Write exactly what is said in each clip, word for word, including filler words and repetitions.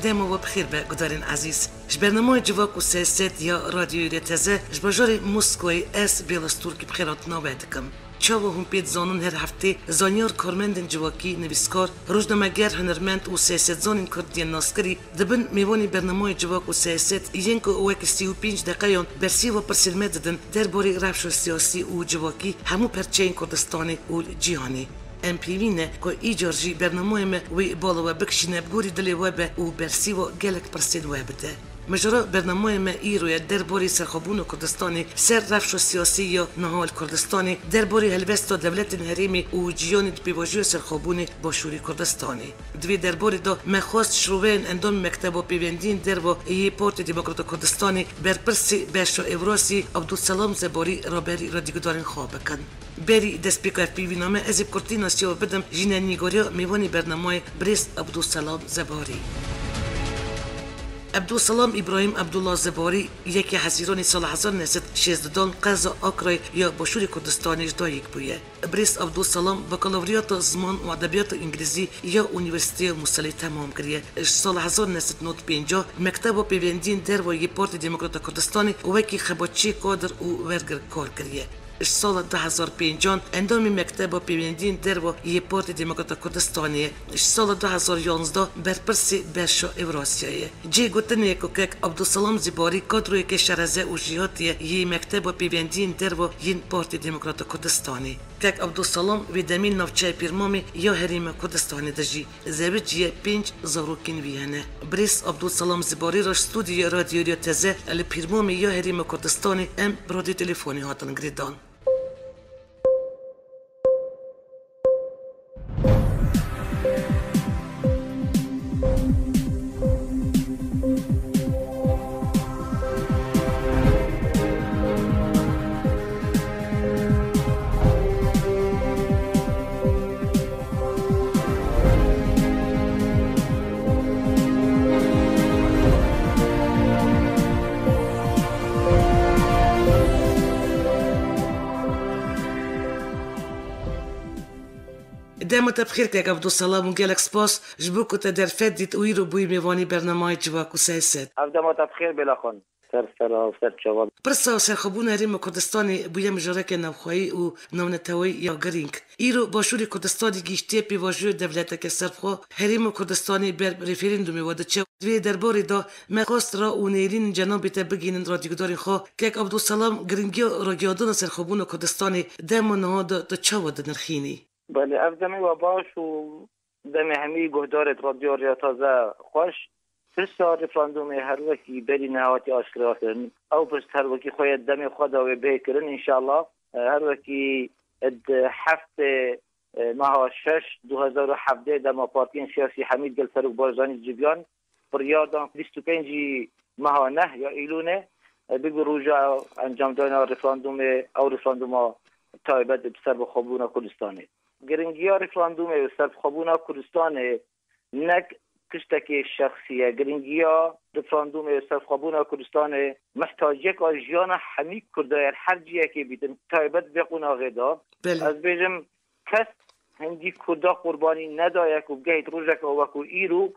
Dema we bi xêr be, gudarên ezîz. Ji bernameya Civak û Siyaset ya Radyoyê Teze ji bajarê Moskowayê ez Bêla Stûrkî bi xêrhatina we dikim. Çawa hûn pê dizanin, her heftê zanyar, karmendên civakî, nivîskar, rojnameger, hunermend û siyasetzanên Kurd yên naskirî dibin mêvanî bernameya Civak û Siyaset yên ku wek sî û pênc deqeyan bersîva pirsên me didin derbarê rewşa siyasî û civakî hemû perçeyên Kurdistanê û cîhanê. Em pêwî ne ku îcar jî bernameyê me wê bala we bikişîne, bi gorî dilê we be û bersîva gelek pirsên we bide. Mijara bernameyê me îro ye derbarê serxwebûna Kurdistanê, ser rewşa siyasî ya niha li Kurdistanê, derbarê helwesta dewletên herêmê û cîhanê di pêvajoya serxwebûnê Başûrê Kurdistanê. Di vê derbarê de me xwest şiroveyên endamê Mekteba Pêvendiyên Derve yê Partiya Demokrata Kurdistanê, berpirsê Beşa Ewrasî Abdulselam Zebarî raberî radyogudarên xwe bikin. Berî destpêka ev pêvîna me, ez ê bi kurtî nasiya we bidim jînenîgariya mêvanê bernameyê birêz Abdulselam Zebarî. Abdulselam Îbrahîm Abdullah Zebarî yekê Hezîranê sala hezar neh sed şêzdeh dan qeza Akrayê ya Başûrê Kurdistanê ji dayik bûye. Birêz Abdulselam bakalavriyata ziman û edebiyata îngilîzî ya Unîversîteya Mûsilê temam kiriye. Ji sala hezar neh sed nod pêncah Mekteba Pêvendiyên Derve yê Partiya Demokrata Kurdistanê wekî xebatçiyê kadir û wergir kar kiriye. Ji sala du hezar pêncan endamê Mekteba Pêvendiyên Derve yê Partiya Demokrata Kurdistanê ye. Ji sala du hezar yanzdeh berpirsê Beşa Ewrasya ye. Cihê gotinê ye ku kek Abdulselam Zebarî kadroyeke şereze û jêhatî ye yê Mekteba Pêvendiyên Derve yên Partiya Demokrata Kurdistanê. Kek Abdulselam wê demê li navçeya Pîrmamê ya Herêma Kurdistanê dijî. Zewiciye, pênc zarokên wî hene. Birêz Abdulselam Zebarî re ji stûdyoya Radyoya Teze li Pîrmamê ya Herêma Kurdistanê em bi radyo telefonê hatin girêdan. Dema te bi xêr kek Abdulselam û gelek spas ji bo ku te derfet dît û îro bûyî mêvanî bernameyê Civak û Siyaset. Ev dema te bi xêr bê, Laxan. Ser sera û ser çava. Pirsa serxwebûna Herêma Kurdistanê bûye mijareke navxweyî û navneteweyî ya girîng. Îro Başûrê Kurdistanê gihîştiye pêvajoya dewleteke serbixwe, Herêma Kurdistanê ber bi referandumê ve diçe. Di vê derbarê de me xwest ra û nêrîn cenabê te bigihînin radyogudarên xwe. Kek Abdulselam, girîngiya ragihandina serxwebûna Kurdistanê dema niha de tu çawa dinirxînî? Belê, ev demê we baş û demê hemî guhdarêt Radyo Rêya Taze xweş. Pirsa referandumê her wekî berî niha hatiye aşkerakirin. Ew pirs her wekî xwe ye demê xwe de wê bihê kirin, înşallah. E, her wekî di heftê, e, meha şeş du hezar û hevdeh dema partiyên siyasî hemî digel Serok Barzanî civiyan, biryar dan bîst û pêncî meha neh ya Îlûnê, e, bibe roja encamdana referandumê, ew referanduma taybet bi serbixwebûna Kurdistanê. Giringiya referandumê û serbixwebûna Kurdistanê nek tiştekê şexsî ye. Giringiya referandumê û serbixwebûna Kurdistanê mihtaciyeka jiyana hemî Kurda ye, her ciyekê bîtin, taybet vê qonaxê de. Belê. Ez bêjim, kes hindî Kurda qurbanî nedaye ku bigehît rojeka wekû îro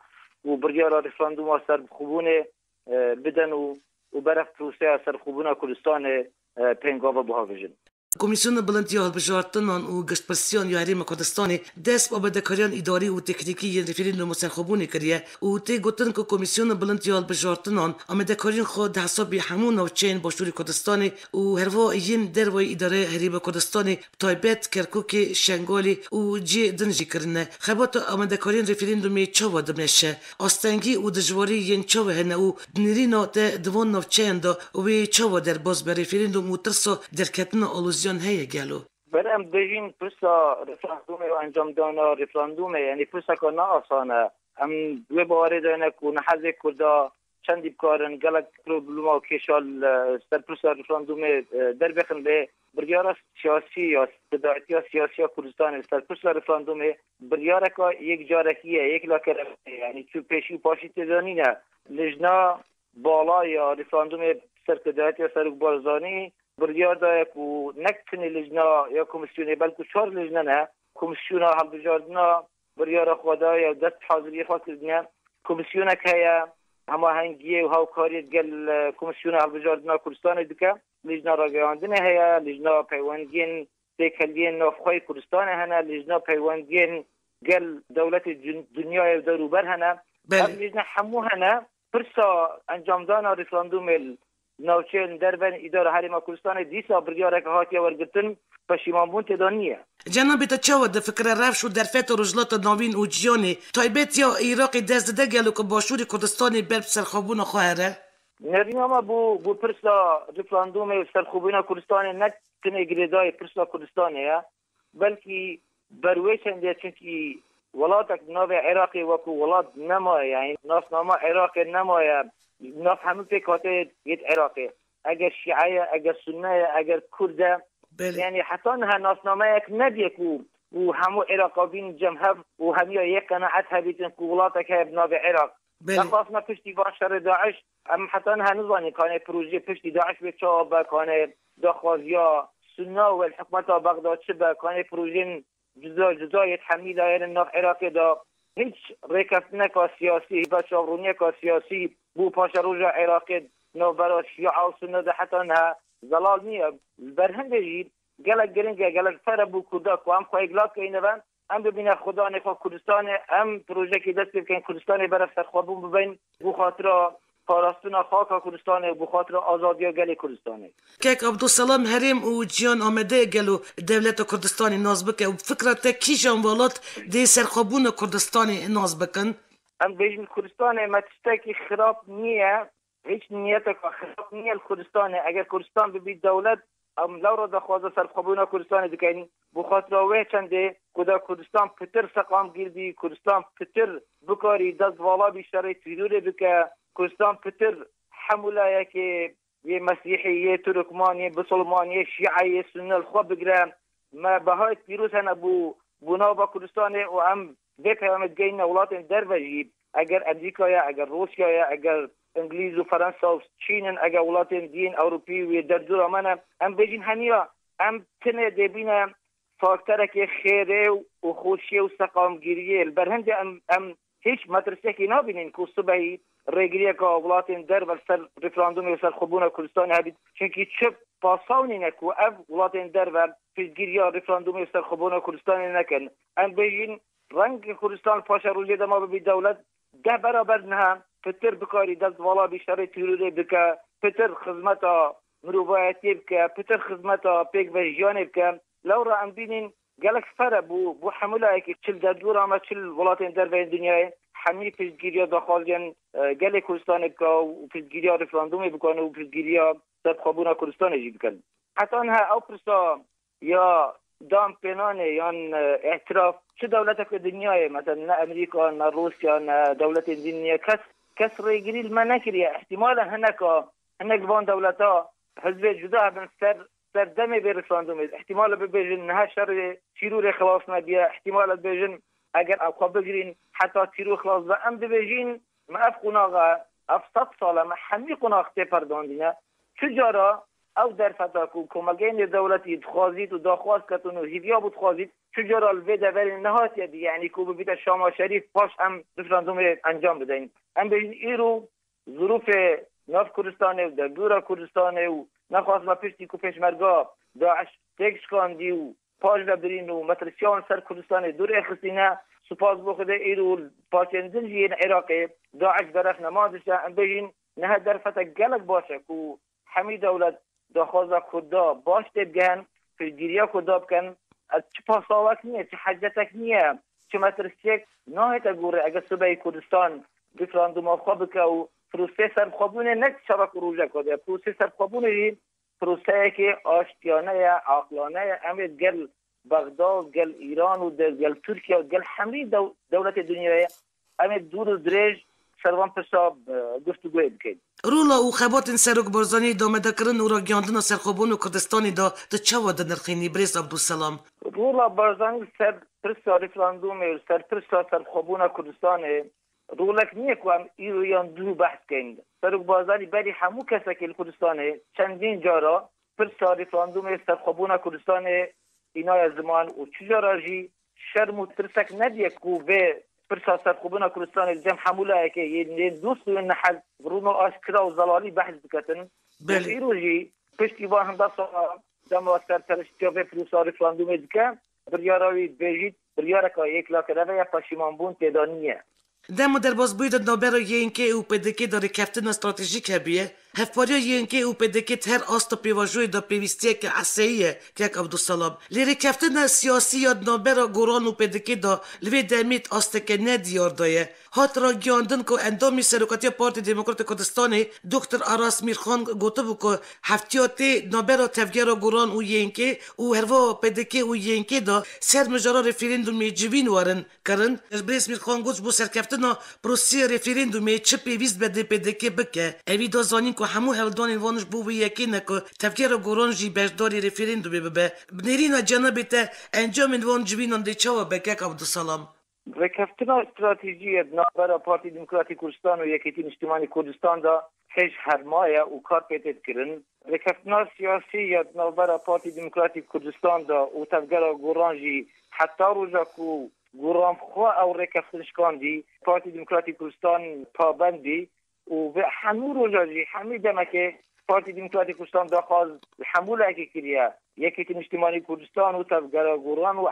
û biryara referanduma serbixwebûnê, e, bidin û, û beref proseya serbixwebûna Kurdistanê, e, pêngava bihavêjin. Komîsyona Bilind ya Hilbijartinan û Giştpirsiyan ya Herêma Kurdistanê dest bi amadekariyan îdarî û teknîkî yên referandûm û serxwebûnê kiriye û tê gotin ku Komîsyona Bilind ya Hilbijartinan amadekariyên xwe di hesabê hemû navçeyên Başûrê Kurdistanê û herwiha yên dervayî îdareya Herêma Kurdistanê, bi taybet Kerkûkê, Şengalê û cihê din jî kirine. Xebata amadekariyên referandûmê çawa dimeşe? Astengî û dijwarî yên çawa hene û di nêrîna te di van navçeyan de wê çawa derbas be? Referandûm û tirsa derketina aloziyan heye gelo? Ber em bêjin pirsa referandûmê û encamdana referandûmê, yanî pirseka ne asan e. Em wê bawerê de ne ku niha hêzê Kurda çendî bikarin gelek problema û kêşa li ser pirsa referandûmê, e, derbêxin, lê biryara siyasî ya Sedayetiya Siyasî ya Kurdistanê li ser pirsa referandûmê biryareka yek carekî ye, yek lakerevî ye. Yanî çû pêşî û paşî tê de nîne. Lijna bala ya referandûmê serkirdayetiya Serok Barzanî biryar daye ku nek tenê lijna ya komîsyonê, belku çar lijne ne, Komîsyona Hilbijardina biryara xwe daye û dest haziriyê xwe kirine. komîsyonek heye, hemahengiyê û hawkariyê digel, e, Komîsyona Hilbijardina Kurdistanê dike. Lîjna Ragihandinê heye, Lîjna Peywendiyên Têkeliyên Navxweyê Kurdistanê hene, Lîjna Peywendiyên gel dewletê dun-, dinyayê û derûber hene. Belê. Ev lîjne hemû hene. Pirsa encamdana referandumê li navçeyên derve yên îdara Herêma Kurdistanê dîsa biryareke hatiye wergirtin, peşîmanbûn tê de niye. Cenabê te çawa difikire rewş û derfeta Rojhilata Navîn û cîhanê, taybet ya Iraqê dest dide gelo ku Başûrê Kurdistanê ber bi serxwebûna xwe here? Nerîna me bo, bo pirsa referandumê û serxwebûna Kurdistanê ne tenê girêdayî pirsa Kurdistanê ye, belkî ber wê çendê, çunkî welatek bi navê Iraqê wekû welat nemaye, yanî nasnama Iraqê nemaye, nav hemû pêkhateyê yêt Iraqê. Eger Şîe ye, eger Sunne ye, eger Kurd e, Belê. Yanî heta niha nasnameyek nebiye ku, ku hemû Iraqabîn cem hev û hemiya yê qenaet hebîtin ku welatek heye bi navê Iraq. Belê. Nexwastina piştî van şerê DAIŞ, em heta niha nizanîn kanê projeyê piştî DAIŞ bê çawa be, kanê daxwaziya Sunna û el hikûmeta Bexda çi be, kanê projeyên cuda cuda yê hemî layên nav Iraqê de. Hiç rêkeftineka siyasî, hiba çavroniyeka siyasî bo paşeroja Iraqê navbera Şîa û Sunne de heta niha zelal niye. Li ber hindê jî gelek giring e, gelek fer e bo Kurda ku em xwe yekla bikeyne ve, em bibîne xwedanê xwe Kurdistanê, em projekê dest pê bikin Kurdistanê berev serxwebûn bibin, bo xatira parastina xaka Kurdistanê û bo xatira azadiya gelê Kurdistanê. Kek Abdulselam, herêm û cîhan amade ye gelo dewleta Kurdistanê nas bike û bi fikra te kîjan welat dê serxwebûna Kurdistanê nas bikin? Em bêjin Kurdistanê me tiştekî xirab niye. Hiç niyeteka xirab niye li Kurdistanê. Eger Kurdistan bibî dewlet, em lewra daxwaza serxwebûna Kurdistanê dikin. Bo xatira wê çendê ku da Kurdistan pitir seqamgîr bî, Kurdistan pitir bikarî dest vala bî şerê tîrorê bike, Kurdistan pitir hemû layekê yê Mesîhî, yê Turkman, yê Bisilman, yê Şîe, yê Sunne li xwe bigire. Me behayê pîroz hene bo, bo nava Kurdistanê û em vê peyamê digeyîne welatên derve jî. Eger Amerîka ye, eger Rûsya ye, eger Îngilîz û Ferensa û Çîn in, eger welatên diyên Ewropî û yê derdora me ne, em bêjin hemiya em tenê dê bîne faktorekê xêrê û xweşiyê û seqamgiriyê. Li ber hindê em, em hiç metirsiyekî nabînin ku sibehî rêgiriyeka welatên derve li ser referandumê û serxwebûna Kurdistanê hebît. Çunkî çi pasaw nîne ku ev welatên derve piştgiriya referandumê û serxwebûna Kurdistanê nekin. Em bêjin, rengê Kurdistan paşerojê dema bibî dewlet, deh beraber niha pitir bikarî dest vala bî şerê tîrorê bike, pitir xizmeta mirovayetiyê bike, pitir xizmeta pêkvejiyanê bike. Lewra em bînîn gelek fer e bo, bo hemû layekî, çi li derdora me, çi li welatên derve yên dinyayê, hemî piştgiriya daxwaziyên, e, gelê Kurdistanê bike û piştgiriya referandumê bikin û piştgiriya serxwebûna Kurdistanê jî bikin. Heta niha ew pirsa ya danpênanê yan, e, îtiraf, çi dewletek li dinyayê, mesela ne Amerîka, ne Rûsya, ne dewletên din niye, kes, kes rêgirî li me nekiriye. Îhtîmal e hineka, hinek van dewleta hizbê cuda hebin ser, serdemê vê referandumê. Îhtîmal e bibêjin niha şerê tîrorê xilas nebiye. Îhtîmal e bibêjin eger ew xwe bigirîn heta tîror xilas be. Em dibêjin me ev qonax e, ev sed sal e, me hemî qonax tê perdandîne. Çi cara ew derfeta ku komelgehên nêvdewletî dixwazît û daxwaz ketin û hîviya bû dixwazît, çi cara li vê deverê nehatiye dî, yanî ku bibîte Şama Şerîf, paş em referandumê encam bideyin. Em bêjin îro zirûfê nav Kurdistanê û derdora Kurdistanê û nexwastina piştî ku pêşmerga DAIŞ têk şikandî û paş ve birîn û metirsiya wan ser Kurdistanê dûr êxistîne, spas bo Xwedê îro li parçeyên din jî yên Iraqê DAIŞ berev nema dişe. Em bêjin niha derfetek gelek baş e ku hemî dewlet daxwaza Kurda baş tê bigehin, piştgiriya Kurda bikin. Ev çi pasawek niye, çi hecetek niye, çi metirsiyek nahête gorê. Eger sibehî Kurdistan referanduma xwe bike û prosê serxwebûnê ne çawa ku rojeka de, prosê serxwebûnê jî proseyekê aştiyane ye, aqilane ye. Em ê gel Bexda û gel Îran û de-, gel Tirkiye û gel hemî dew-, dewletê dinyayê em ê dûr û dirêj ser van pirsa, e, guftûgoyê bikin. Rola û xebatên Serok Barzanî damedekirin û ragihandina serxwebûn û Kurdistanê de tu çawa dinirxînî, birêz Abdulselam? Rola Barzanî ser pirsa referandumê û ser pirsa serxwebûna Kurdistanê rolek niye ku em îro yan dû behs keyin. Serok Barzanî berî hemû kesekê li Kurdistanê çendîn cara pirsa referandumê serxwebûna Kurdistanê înaye ziman û çi cara jî şerm û tirsek nediye ku vê pirsa serxwebûna Kurdistanê li cem hemû layekê yên, yên dost û yên nehel bi rûno aşkira û zelalî behs diketin. Belê. Û îro jî piştî van henda sala dema serperiştiya vê pirosa referandumê dike, biryara wî dibêjît, biryareka yêkilakireve ye, peşîmanbûn tê de niye. Dema derbasbûyî de navbera Y N K û P D K de rêkeftina stratejîk hebiye, hevpariya Y N K û P D K di her asta pêvajoyê de pêwîstiyeke eseyî ye, kek Abdulselam. Lê rêkeftina siyasî ya di navbera Goran û P D K de li vê demê di asteke nediyar de ye. Hat ragihandin ku endamê Serokatiya Partiya Demokratîk Kurdistanê Doktor Aras Mîrxan gotibû ku heftiya tê navbera tevgera Goran û Y N K û herwiha P D K û Y N K de ser mijara referandumê civîn werin kirin. Birêz Mîrxan got, ji bo serkeftina proseya referandumê çi pêwîst be dê P D K bike. Evî da zanîn ku hemû hewldanên wan ji bo wê yekê ne ku tevgera Goran jî beşdarî referandumê bibe. Bi nêrîna cenabê te encamên wan civînan dê çawa be, kek Abdulselam? Rêkeftina stratejî ya di navbera Partî Demokratîk Kurdistan û Yekîtî Niştimanî Kurdistan de hêj herma ye û kar pê tê dikirin. Rêkeftina siyasî ya di navbera Partî Demokratîk Kurdistan de û Tevgera Goran jî heta roja ku Goran xwe ew rêkeftin şikandî, Partî Demokratîk Kurdistan pabend bî û vê hemû roja jî, hemî demekê Partî Demokratîk Kurdistan daxwaz li hemû layekê kiriye. Yekîtî Niştimanî Kurdistan û Tevgera Goran û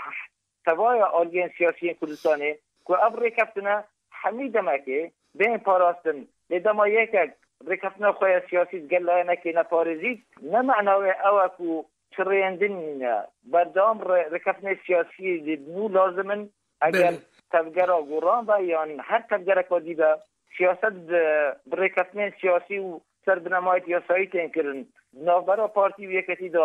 tevaya aliyên siyasî yên Kurdistanê ku ev rêkeftine hemî demekê bên parastin. Lê dema yekek rêkeftina xwe ya siyasî digel layenekê neparêzît, ne mena wê ew e ku çirêndin nîne. Berdewam rê-, rêkeftinê siyasî di nû lazim in. Eger Belê. tevgera Goran be yan her tevgereka dî be, siyaset bi, bi rêkeftinên siyasî û ser binemayê yasayî tên kirin. Di navbera partî û yeketî de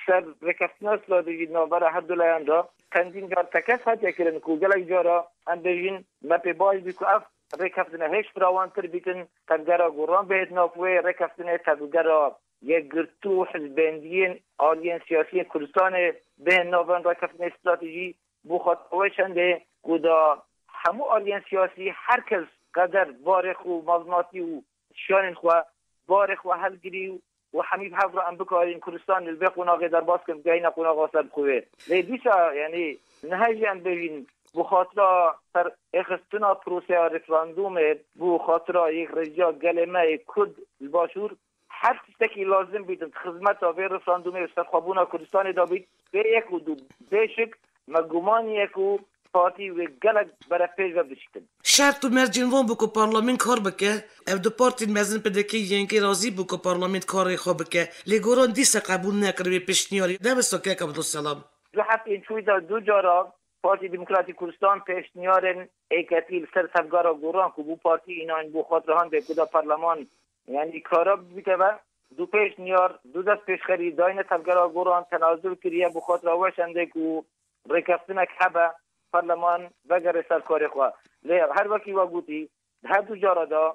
ser rêkeftina stratejî di navbera her du layan de çendîn car tekez hatiye kirin ku gelek cara, em bêjin, me pê baş bî ku ev rêkeftine hêj firawantir bîtin, tevgera Goran bihêt nav wê rêkeftinê, tevgera yekgirtû û hizbendiyên aliyên siyasî yên Kurdistanê bihên nav van rêkeftinê stratejî. Bo xatir wê çendê ku da hemû aliyên siyasî her kes qeder barê xwe û mezmatî û şanên xwe, barê xwe helgirî û hemî bi hev re em bikarîn Kurdistan li vê qonaxê derbas kin, bigehîne qonaxa serbixwe. Lê dîsa, yanî niha jî em bêjin, bi xatira serêxistina proseya referandumê, bi xatira yekrejiya gelê me yê Kurd li Başûr, her tiştekî lazim bît di xizmeta vê referandumê û serxwebûna Kurdistanê de bît, bê yek û du, bê şik, me gumanî ye ku partî wê gelek berepêş ve bişîtin. Şert û mercên wan bû ku parlament kar bike, ev du partî mezin P D K Y N K razî bû ku parlament karê xwe bike. Lê Goran dîsa qebûl nekir wê pêşniyarê. Ne wisa kek Abdulselam. Du heftên çûyî de du cara Partî Demokratîk Kurdistan pêşniyarên êketî li ser tevgera Goran ku bû partî înan bû xwe direhandê ku da parleman, yanî kara bike ve, du pêşniyar, du dest pêşxerî dayne tevgera Goran, tenazul kiriye bi xatira we çendê ku rêkeftinek hebe, parleman vegere ser karê xwe. Lê her wekî we gotî, di her du cara de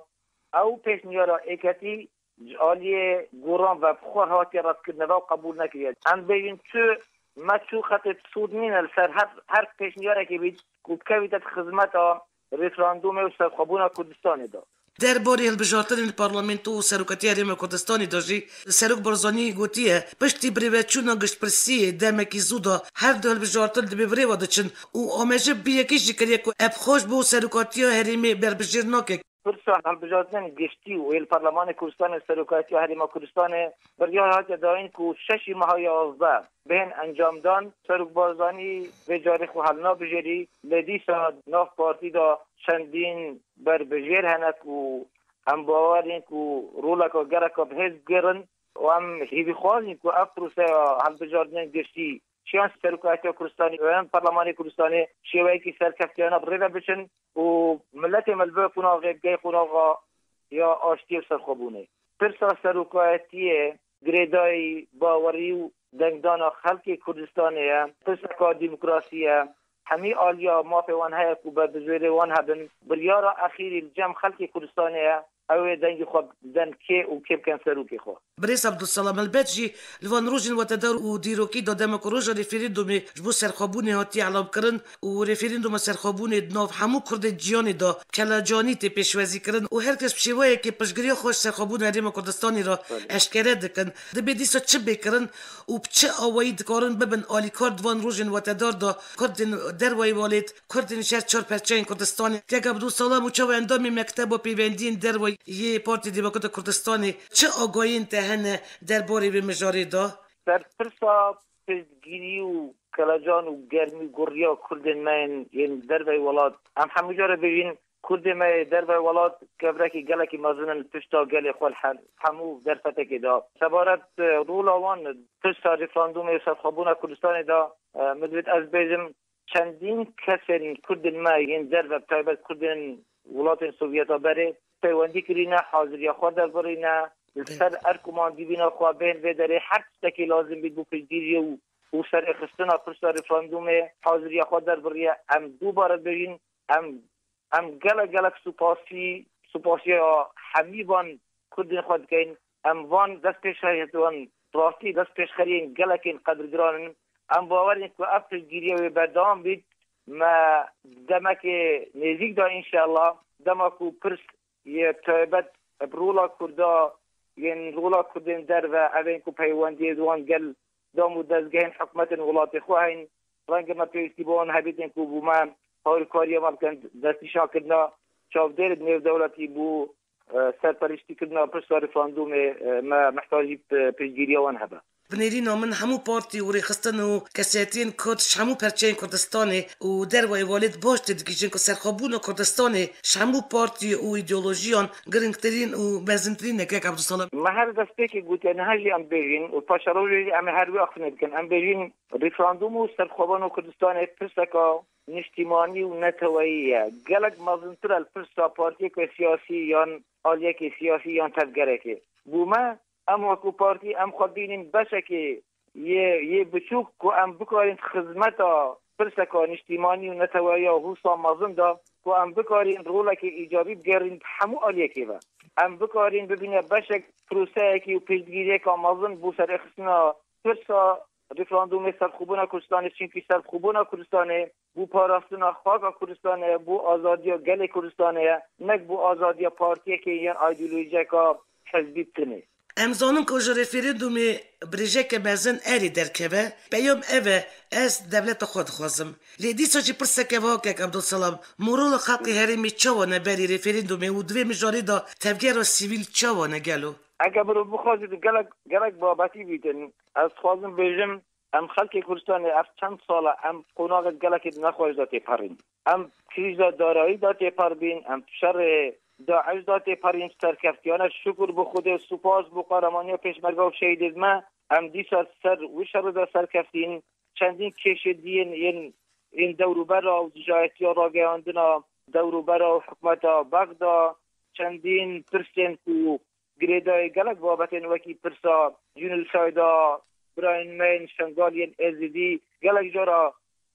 ew pêşniyara êketî ji aliyê Goran ve bi xwe hatiye redkirineve û qebûl nekiriye. Em bêjin çi, me çi xetê sor nîne li ser her, her pêşniyarekê bît ku bikevîte di xizmeta referandumê û serxwebûna Kurdistanê de. Derbarê hilbijartinên parlamento û Serokatiya Herêma Kurdistanê de jî Serok Barzanî gotiye, piştî birêveçûna giştpirsiyê demekî zû de her du hilbijartin di vê birêva diçin û amêje bi yekê jî kiriye ku ev xweş bo serokatiya herêmê berbijêr nake. Pirsa hilbijartinên giştî û ê li Parlemanê Kurdistanê û Serokatiya Herêma Kurdistanê biryar hatiye dayîn ku şeşî meha yazdeh bihên encamdan. Serok Barzanî vê carê xwe helnabijêrî, lê dîsa nav partî de çendîn berbijêr hene ku em bawer in ku roleka gereka bi hêz bigirin û em hêvîxwaz in ku ev proseya hilbijartinên giştî çiyan Serokatiya Kurdistanê û yan Parlemanê Kurdistanê şêweyekî serkeftiyane bi rê ve biçin û miletê me li vê qonaxê bigeh qonaxa ya aştiyê û serxwebûnê. Pirsa serokatiyê girêdayî bawerî û dengdana xelkê Kurdistanê ye. Pirseka demokrasî ye. Hemî aliya mafê wan heye ku berbijêrê wan hebin. Biryara exîrî li cem xelkê Kurdistanê ye. ew ê dengê xwe biden kê û kê bikin serokê xwe. Birêz Abdulselam, helbet jî li van rojên watedar û dîrokî de dema ku roja referendumê ji bo serxwebûnê hatiye elamkirin û referenduma serxwebûnê di nav hemû Kurdên cîhanê de kelecanî tê pêşwazîkirin û her kes bi şêweyekê piştgiriya xwe ji serxwebûna Herêma Kurdistanê re Belê. eşkere dikin. Dibê dîsa çi bê kirin û bi çi awayî dikarin bibin alîkar di van rojên watedar de Kurdên dervayî welêt, Kurdên ji her çar perçeyên Kurdistanê, kek Abdulselam û çawa endamê Mekteba Pêvendiyên Derve yê Partî Demokrata Kurdistanê çi agahiyên te hene derbarê vê mijarê de? Berpirsa piştgirî û kelecan û germî guriya Kurdên me yên, yên derveyî welat. Em hemû cara bêjin, Kurdên me yê derveyî welat kevrekî gelekî mezin in pişta gelê xwe li her, hemû derfetekê de. Sebaret, e, rola wan pişta referandumê û serxwebûna Kurdistanê de, e, min divêt ez bêjim, çendîn kesên Kurdên me yên derve, bi taybet Kurdên welatên Sovyeta berê, peywendî kirîne, haziriya xwe derbirîne, li ser erk û mandîbîna xwe bên vê derê her tiştekî lazim bît bo piştgiriyê û, û serêxistina pirsa referandumê haziriya xwe derbiriye. Em dubare bêjin, em, em gelek gelek supasî, supasiya hemî van Kurdên xwe dikeyin. Em van destpêşxeriyên wan rastî destpêşxeriyên gelekên qedirgiran in. Em bawer in ku ev piştgiriya wê berdewam bît. Me demekê nêzîk de înşallah, dema ku pirs yê taybet bi rola Kurda, yên rola Kurdên derve, evên ku peywendiyê di wan gel dam û dezgehên hikûmetên welatê xwe heyn, renge me pêwîstî bi wan hebîtin ku bo me harîkariya me bikin, destnîşankirina çavdêrê di nêv dewletî bo, e, serperiştîkirina pirsa referandumê, e, me mihtacî, e, piştgiriya wan hebe. Bi nêrîna min hemû partî û rêxistin û kesayetiyên Kurd ji hemû perçeyên Kurdistanê û dervayê welêt baş têdigihîjin ku serxwebûna Kurdistanê ji hemû partî û îdeolojiyan girîngtirîn û mezintirîn e, kek Abdulselam. Me her destpêkê gotiye, niha jî em bêjin û paşerojê jî em ê her wê axiftinê bikin. Em bêjin, referandum û serxwebûna Kurdistanê pirseka niştîmanî û neteweyî ye. Gelek mezintir e li pirsa partiyeke siyasî yan aliyekê siyasî yan tevgerekê. Bo me, em wekî partî, em xwe bînin beşekê yê, yê biçûk ku em bikarîn xizmeta pirseka niştîmanî û neteweya wisa mezin de, ku em bikarîn rolekê îcabî bigerîn bi hemû aliyekê ve. Em bikarîn bibîne beşek proseyekî û piştgiriyeka mezin bo serêxistina pirsa referandumê serxwebûna Kurdistanê, çimkî serxwebûna Kurdistanê bo parastina xaka Kurdistanê ye, bo azadiya gelê Kurdistanê ye, nek bo azadiya partiyekê yan îdeolojiyeka hizbî bitinê. Em zanin ku ji referendumê birêjeke mezin erê derkeve, peyam ev e, ez dewleta xwe dixwazim. Lê dîsa jî pirseke va, kek Abdulselam, morala xelkê herêmê çawa ne berî referendumê û di vê mijarê de tevgera sivîl çawa ne gelo? Eger mirov bixwaze di gelek, gelek babetî bîtin, ez dixwazim bêjim, em xelkê Kurdistanê ev çend sal e, em qonaxê gelekê di nexweş de têperîn. Em krîza darayî de têper bîn, em şerê DAIŞ de têperîn, serkeftiyane şukur bi Xwedê, spas bo qehremanîya pêşmerge û şehîdê me, em dîsa ser wî şerê de serkeftîn. Çendîn kêşê dî yên, yên, yên dewrûbera û dijayetiya rageyandina dewrûbera û hikûmeta Bexda, çendîn pirsên ku girêdayî gelek babetên wekî pirsa jenosayda birayên me yên Şengaliyên Êzidî gelek cara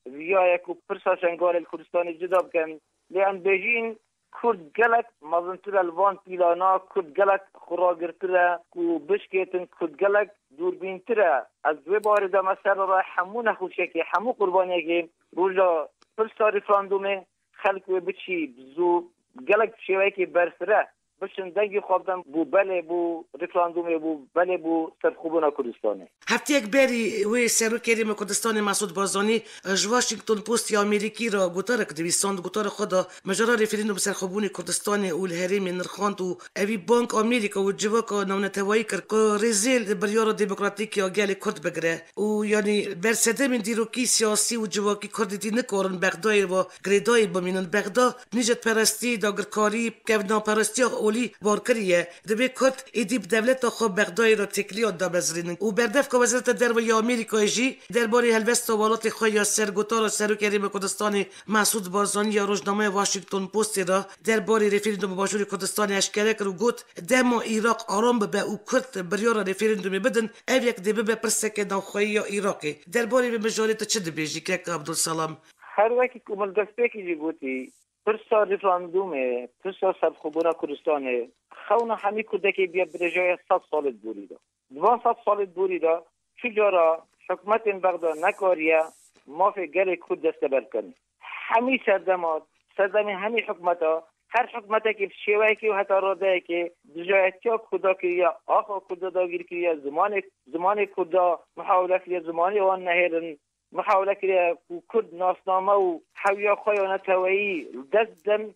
viyaye ku pirsa Şengalê li Kurdistanê cida bikin. Lê em bêjîn Kurd gelek mezintir e li van pîlana, Kurd gelek xuragirtir e ku bişkêtin, Kurd gelek dûrbîntir e. Ez di wê barê de me ser re hemû nexweşiyekê, hemû qurbaniyekê roja pirsa referandumê xelk wê biçî bi zû gelek bi şêweyekê berfireh biçin dengê xwe bidin bo belê bo referandumê, bo belê bo serxwebûna Kurdistanê. Hefteyek berî wê Serokê Herêma Kurdistanê Mesûd Barzanî ji Washington Post ya Amerîkî re gotarek nivîsand. Gotara xwe de mijara referandum serxwebûnê Kurdistanê û li herêmê nirxand û evî bang Amerîka û civaka navneteweyî kir ku rêzê li biryara demokratîk ya gelê Kurd bigire. û yanî bersedemên dîrokî siyasî û civakî Kurdîtî nikarin Bexdayê ve girêdayî bimînin. Bexda nîcetperestî, dagirkarî, kevnaperestiya olî bar kiriye. Divê Kurd êdî bi dewleta xwe Bexdayê re têkiliya damezrînin. Û berdevka Wezareta Derve ya Amerîkayê jî derbarê helwesta welatê xwe ya ser gotara Serokê Herêma Kurdistanê Mesûd Barzanî ya rojnameya Washington Postê re derbarê referanduma Başûrê Kurdistanê eşkere kir û got, dema Iraq aram bibe û Kurd biryara referandumê bidin, ev yek dê bibe pirseke navxweyî ya Iraqê. Derbarê vê mijarê tu çi dibêjî, kek Abdulselam? Her wekî ku min destpêkî jî gotî, Pirsa referandûmê, pirsa serxwebûna Kurdistanê, xewna hemî Kurdekê bûye dirêjaya sed salê di borî de. Di van sed salê di borî de çi cara hikûmetên Bexda nekariye mafê gelê Kurd desteber bikin. Hemî serdema, serdemên hemî hikûmeta, her hikûmetekê bi şêweyekê û heta radeyekê dijayetiya Kurda kiriye, axa Kurda dagîr kiriye, zimanê, zimanê Kurda muhawele kiriye, zimanê wan nehêlin, muhawele kiriye ku Kurd nasname û hewiya xwe ya neteweyî li dest bidin.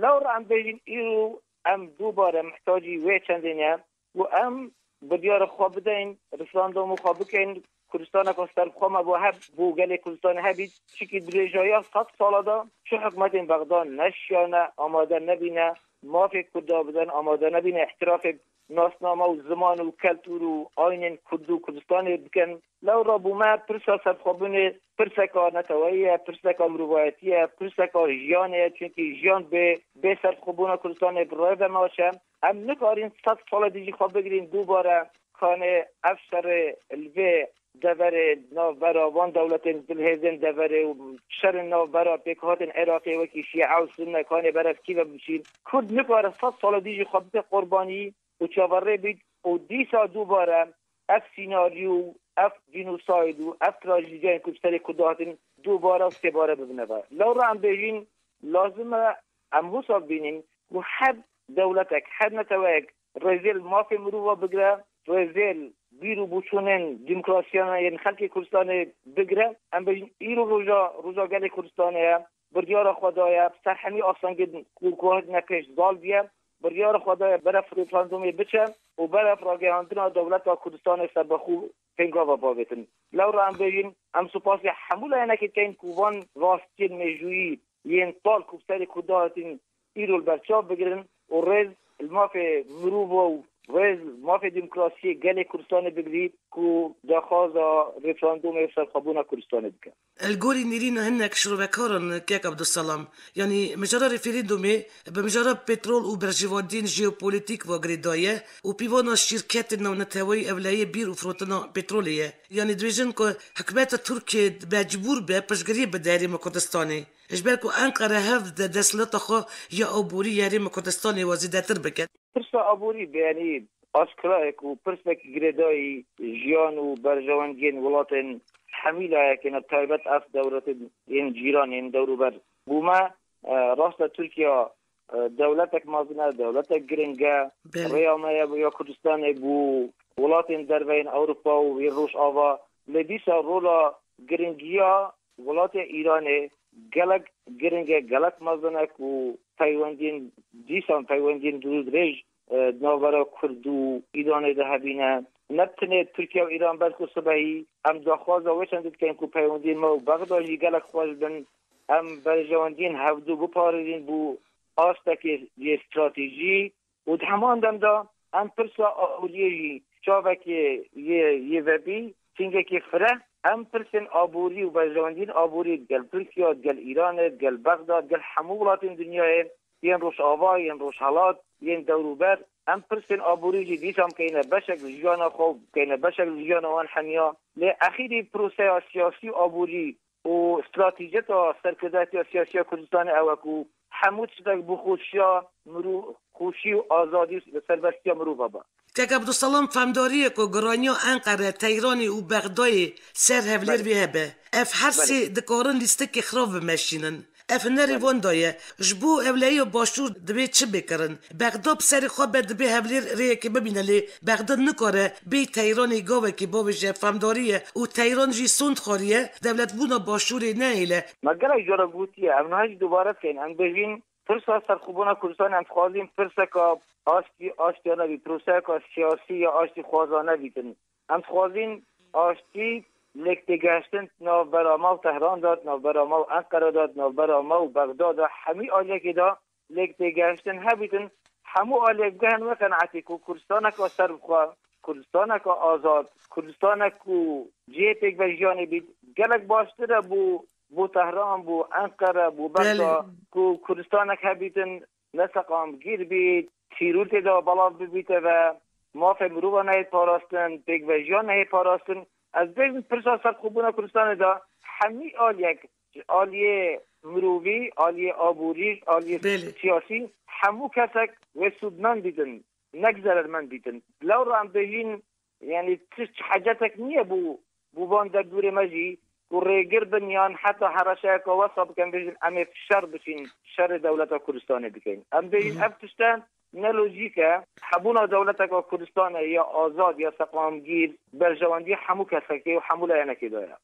Lewra em bêjin îro em dubare mihtacî wê çendê ne û em biryara xwe bideyin, referandûmê xwe bikeyin, Kurdistaneke serbixwe me bo heb, bo gelê Kurdistanê hebît. Çikî dirêjaya sed sala de çi hikûmetên Bexda neşiyane, amade nebîne, mafê Kurda bidin, amade nebîne, îhtirafê nasname û ziman û keltûr û aynên Kurd û Kurdistanê bikin. Lewra bo me pirsa serxwebûnê pirseka neteweyî ye, pirseka mirovayetî ye, pirseka jiyanê ye. Çunkî jiyan bê, bê serxwebûna Kurdistanê bi rê ve naçe. Em nikarin sed sala dî jî xwe bigirîn dubare, kanê ev şerê li vê deverê navbera van dewletên zilhêzên deverê û şerên navbera pêkhatin Iraqê wekî Şîe û Sunne kanê berev kî ve biçîn. Kurd nikare sed sala dî jî xwe bike qurbanî û çaverê bît û dîsa dubare ev sînaryo, ev jînosayd û ev trajîdiyayên ku bi serê Kurda hatin dubare û sêbare bibine ve. Lewra em bêjin, lazim e em wisa bibînin ku her dewletek, her neteweyek rêzê li mafê mirova bigire, rêzê li bîr û boçûnên demokrasiyan yên xelkê Kurdistanê bigire. Em bêjin îro roja, roja gelê Kurdistanê ye. Biryara xwe daye, bi ser hemî astengên ku, ku hatine pêş zal bûye, biryara xwe daye berev referandûmê biçe û berev ragihandina dewleta Kurdistanê serbixwe pêngava bavêtin. Lewra em bêjin, em supasê hemû layenekê dikeyin ku van rastiyên mêjûyî yên tal ku bi serê Kurda hatin îro li ber çav bigirin û rêz li mafê mirova û rêz li mafê demokrasiyê gelê Kurdistanê bigirî ku daxwaza referandûmê û serxwebûna Kurdistanê bike. Li gorî nêrîna hinek şirovekaran, kek Abdulselam, yanî mijara referandûmê bi mijara petrol û berjewendiyên jeopolîtîk ve girêdayî ye û pîvana şîrketên navneteweyî ewleyê bîr û firotina petrolê ye. Yanî dibêjin ku hikûmeta Tirkiyê mecbûr be piştgiriyê bide Herêma Kurdistanê. Ji ber ku Enqere hev dide desthilata xwe ya aborî ya Herêma Kurdistanê wa zêdetir bike. Pirsa aborî be, yanî aşkera ye ku pirsek girêdayî jiyan û berjewendiyên welatên hemî layekê ne, taybet ev dewletên yên cîran, yên dewrûber. Bo me, e, rast e, Tirkiye, e, dewletek mezin e, dewletek giring e, Belê. Rêya me ye ya Kurdistanê bo welatên derve yên Ewropa û yên Rojava. Lê dîsa rola giringiya welatê Îranê gelek giring e, gelek mezin e ku peywendiyên dîsan, peywendiyên dûrdirêj, e, di navbera Kurd û Îranê de hebîne. Ne bi tenê Tirkiye û Îran, belku sibehî em daxwaza wê çendî dikeyin ku peywendiyên me û Bexda jî gelek xweş bin. Em berjewendiyên hevdû biparêzin bo astekê yê stratejî. Û di heman dem de em pirsa aboriyê jî çavekê yê, yê vebî, çingekî fireh, em pirsên aborî û berjewendiyên aborî digel Tirkiye, digel Îranê, digel Bexda, digel hemû welatên dinyayê, yên Rojava, yên Rojhelat, yên dewrûber, em pirsên aborî jî dîsa bikeyne beşek li jiyana xwe, bikeyne beşek li jiyana wan hemiya. Lê exîrî proseya siyasî û aborî û stratejiyeta serkirdatiya siyasî ya Kurdistanê ew e ku hemû tiştek bi xweşiya mirov, xweşî û azadî û serbestiya mirova be. Kek Abdulselam, femdarî ye ku giraniya Enqere, Teyranê û Bexdayê ser Hevlêr Belê. Vê hebe. Ev her Belê. Sê dikarin lîstikê xirav bimeşînin. Ev hunerê Belê. Van de ye. Ji bo ewlehiya Başûr divê çi bê kirin? Bexda bi serê xwe be, dibê Hevlêr rêyekê bibîne, lê Bexda nikare bê Teyranê gavekê bavêje, femdarî ye û Teyran jî sond xwariye, dewletbûna Başûrê nehêle. Me gelek cara gotiye, em niha jî dubare dikeyin. Em bêjin, pirsa serxwebûna Kurdistanê, em dixwazin pirseka aştî, aştiya nebî, proseka siyasî ya aştî xwaza nebîtin. Em dixwazin aştî lêk têgehiştin navbera me û Tehran de, navbera me û Enqere de, navbera me û Bexda de, hemî aliyekê de lêk têgehiştin hebîtin, hemû aliyek bigehin wê qenaetê ku Kurdistaneke serbixwe, Kurdistaneke azad, Kurdistanek ku cihê pêk ve jiyanê bît, gelek baştir e bo, bo Tehran, bo Enqere, bo Bexda, Belê. Ku Kurdistanek hebîtin, ne seqamgîr bît, tîrûr tê de belav bibîte ve, mafê mirova nehê parastin, pêkvejiya nehê parastin. Ez bêjim pirsa serxwebûna Kurdistanê de hemî aliyek, ji aliyê mirovî, aliyê aborî, aliyê Belê. siyasî, hemû kesek wê sûdmend bîtin, nek zerermend bîtin. Lewra em bêjîn, yanî tişt hecetek niye bû, bû van derdorê me jî, ku rêgir bin yan heta hereşeyeka wesa bikin, bêjin em ê şer biçîn, şerê dewleta Kurdistanê bikeyn. Em bêjin Hı hı. ev tişte ne lojîk e. Hebûna dewleteka Kurdistanê ya azad, ya seqamgîr, berjewendiya hemû kesekê û hemû layenekê de ye.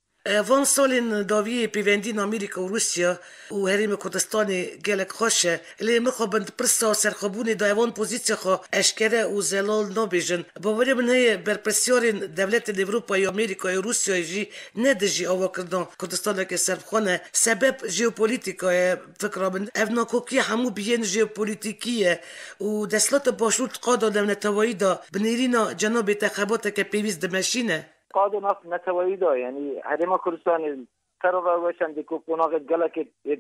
Van salên dawiyê pêvendiyên Amerîka û Rûsya û Herêma Kurdistanê gelek xweş e. Lê mixabin di pirsa serxwebûnê de evan pozîsya xwe eşkere û zelal nabêjin. Bawerê min heye berpirsiyarên dewletên Ewropayê, Amerîkayê û Rûsyayê jî ne dijî avakirina Kurdistaneke serbixwe ne. Sebeb jeopolîtîka ye fikra min. Ev nakokiya hemû bihên jeopolîtîkî ye û desthilata Başûr di qada navneteweyî de bi nêrîna cenabê te xebateke pêwîst dimeşîne. Qada navneteweyî de, yanî Herêma Kurdistanê ser ve weşandî ku qonaxê gelekê, e,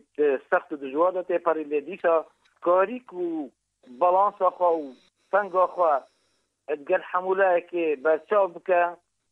sext û dijwar de tê perî, lê dîsa karî ku balansa xwe û tenga xwe digel hemû layekê berçav bike,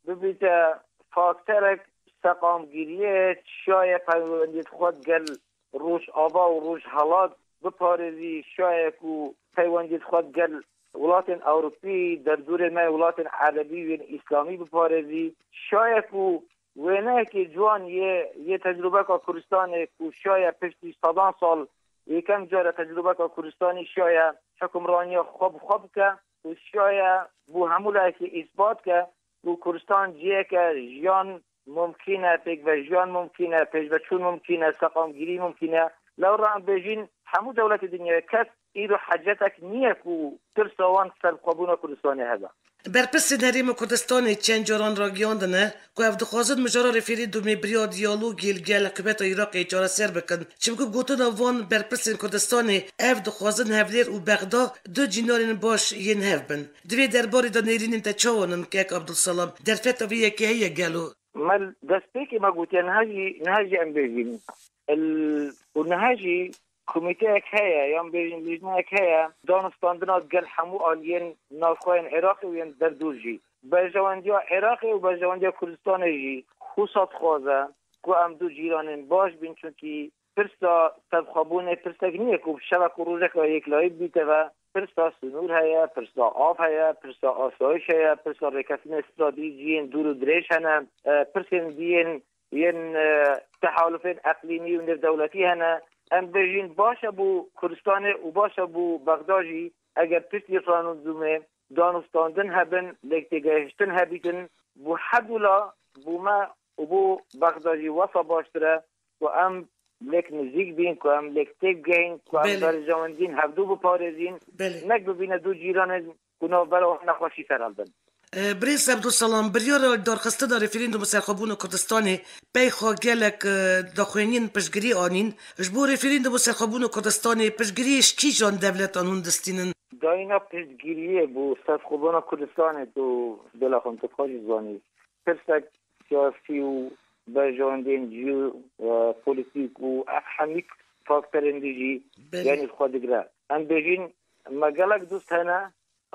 bibîte faktorek seqamgiriyê, şaye peywendiyê xwe digel Rojava û Rojhelat biparêzî, şaye ku peywendiyê xwe digel welatên Ewropî, derdorê me welatên Erebî û yên Îslamî biparêzî, şaye ku wêneyekê ciwan yê, yê tecrûbeka Kurdistanê ku şaye piştî sedan sal yekem care tecrûbeka Kurdistanî şaye hukimraniya xwe bi xwe bike û şaye bo hemû layekê îsbat ke ku Kurdistan ciheke jiyan mumkîn e, pêkvejiyan mumkîn e, pêşveçûn mumkîn e, seqamgirî mumkîn e. Lewra em bêjin hemû dewletê dinyayê kes îro hecetek niye ku tirsa wan serbixwebûna Kurdistanê hebe. Berpirsên Herêma Kurdistanê çend caran ragihiyandine ku ev dixwazin mijara referandumê bi riya diyalogê li gel hikûmeta Iraqê çareser bikin. Çimku gotina van berpirsên Kurdistanê, ev dixwazin Hevlêr û Bexda du cînarên baş yên hev bin. Di vê derbarê de nêrînên te çawan in, kek Abdulselam? Derfeta vê yekê heye gelo? Me li destpêkê me gotiye, niha jî, niha jî em bêjin. Û niha jî komîteyek heye, yan bêjin lîjneyek heye, danûstandina gel hemû aliyên navxwe yên Iraqê û yên derdûr jî. Berjewendiya Iraqê û berjewendiya Kurdistanê jî wisa dixwaze ku em du cîranên baş bin, çunkî pirsa serbixwebûnê pirsek nîne ku bi şevek û rojeka yeklayî bibîte ve. Pirsa sinûr heye, pirsa av heye, pirsa asayîş heye, pirsa rêkeftinê stratejî yên dûr û dirêj hene, e, pirsên dî yên, yên, e, tehalufên eqlîmî û nêvdewletî hene. Em bêjin baş e bo Kurdistanê û baş e bo Bexda jî eger piştî referandumê danûstandin hebin, lêktêgehiştin hebîtin, bo her du la, bo me û bo Bexda jî wesa baştir e ku em lêk nizîk bîn, ku em lêk têk bigehîn, ku em Belê. berjewendiyên hevdû biparêzîn, Belê. nek bibîne du cîranên ku navbera wan nexweşî ser hev bin. E, Birêz Ebdulselam, biryara darxistina referandûm û serxwebûna Kurdistanê pey xwe gelek, e, daxuyaniyên piştgirî anîn. Ji bo referandûm û serxwebûna Kurdistanê piştgiriyê ji kîjan dewletan hûn distînin? Dayîna piştgiriyê bo serxwebûna Kurdistanê, tu bila xwe tu xwe jî zanî. Pirsek siyasî û berjewendiyên jî, e, polîtîk û ev hemî faktorên dî jî Belê. yanî xwe digire. Em bêjin, me gelek dost hene,